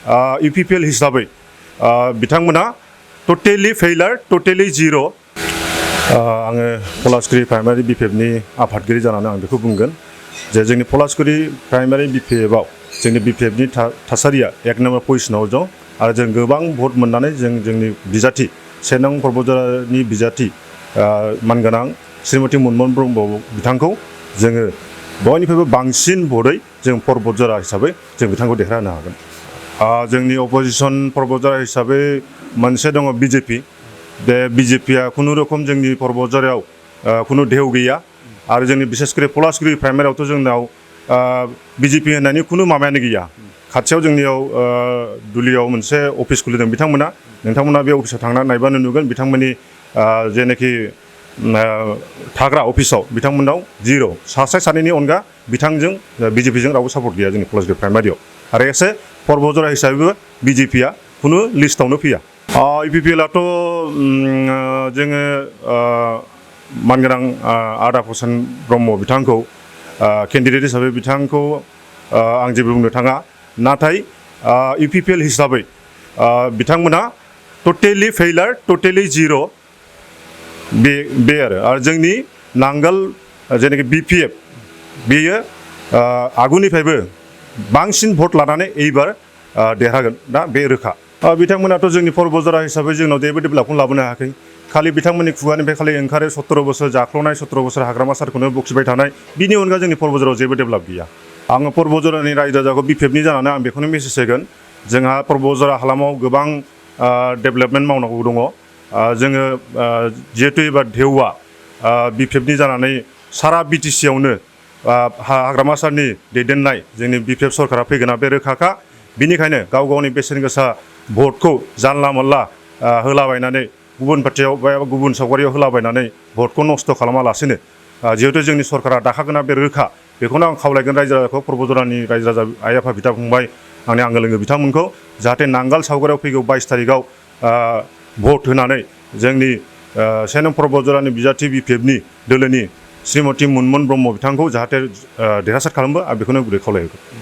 UPPL हिसाबै बिथांमोना totally फेइलार totally जिर' आङो पलासगुरि प्राइमारि बिपिएफनि आफादगिरि जानानै आं बेखौ बुंगोन जे जोंनि पलासगुरि प्राइमारि बिपिएफआव जोंनि बिपिएफनि थासारिया एक नम्बर पजिशनाव दं आरो जों गोबां भट मोननानै जोंनि बिजाथि 1 नं परबतझरनि बिजाथि मानगोनां श्रीमती मनमोहन ब्रह्म बिथांखौ जोङो बयनिफ्रायबो बांसिन भटै जों परबतझर हिसाबै जों बिथांखौ देरहानो हागोन। जोंनि अपोजिशन परबतझर हिसाबै मोनसे दङ बिजेपि बे बिजेपिया खुनुरुखुम जोंनि परबतझराव खुनु ढेउ गैया आरो जोंनि बिसेसकरि पलासगुरि प्राइमारियावथ' जोंनाव बिजेपि होननायनि खुनु माबायानो गैया। खाथियाव जोंनियाव दुलियाव मोनसे अफिस खुलिदों नोंथांमोना बे अफिसाव थांनानै नायबानो नुगोन बिथांमोननि जेनाखि थाग्रा अफिसाव बिथांमोनाव जिर' सासे सानैनि अनगा बिथांजों बिजेपिजों रावबो सापर्ट गैया जोंनि पलासगुरि प्राइमारियाव आरो एसे परबतझर हिसाबैबो बिजेपिया खुनु लिस्टआवनो फैया। UPPLआथ' जोङो मानगोनां आदा प्रसान ब्रह्म बिथांखौ केन्डिडेट हिसाबै बिथांखौ आं जेबो बुंनो थाङा नाथाय UPPL हिसाबै बिथांमोना टटेलि फेइलार टटेलि जिर' बे आरो जोंनि नांगोल जेनाखि बिपिएफ बेयो आगुनिफ्रायबो बांसिन भट लानानै एबार देरहागोन दा बे रोखा। बिथांमोनाथ' जोंनि परबतझरा हिसाबै जोंनाव जेबो डेभेलपखौ लाबोनो हायाखै खालि बिथांमोननि खुगानिफ्राय खालि ओंखारो 17 बोसोर जाख्ल'नाय 17 बोसोर हाग्रामा सारखौनो बखिबाय थानाय बिनि अनगा जोंनि परबतझराव जेबो डेभेलप गैया। आङो परबतझरानि रायजो राजाखौ बिपिएफनि जानानै आं बेखौनो मेसेज होगोन जोंहा परबतझरा हालामाव गोबां डेभेलपमेन्ट मावनांगौ दङ। जोङो जिहेतु एबार ढेउआ बिपिएफनि जानानै सारा बिटिसिआवनो हाग्रामा सारनि दैदेननाय जोंनि बिपिएफ सरकारा फैगोना बे रोखाखा बिनिखायनो गावनि बेसेन गोसा भटखौ जानला मोनला होलाबायनानै गुबुन पार्टियाव बा गुबुन सावगारियाव होलाबायनानै भटखौ नस्थ' खालामालासेनो जिहेतु जोंनि सरकारा दाखागोना बे रोखा बेखौनो आं खावलायगोन रायजो राजाखौ परबतझरानि रायजो राजा आइ आफा बिदा फंबाय आंनि आंगो लोगो बिथांमोनखौ जाहाथे नांगाल सावगारियाव फैगौ 22 तारिखआव भट होनानै जोंनि 1 नं परबतझरानि बिजाथि बिपिएफनि दोलोनि श्रीमती मनमोहन ब्रह्म बिथांखौ जाहाथे देरहासार खालामो आं बेखौनो गुरै खावलायगोन।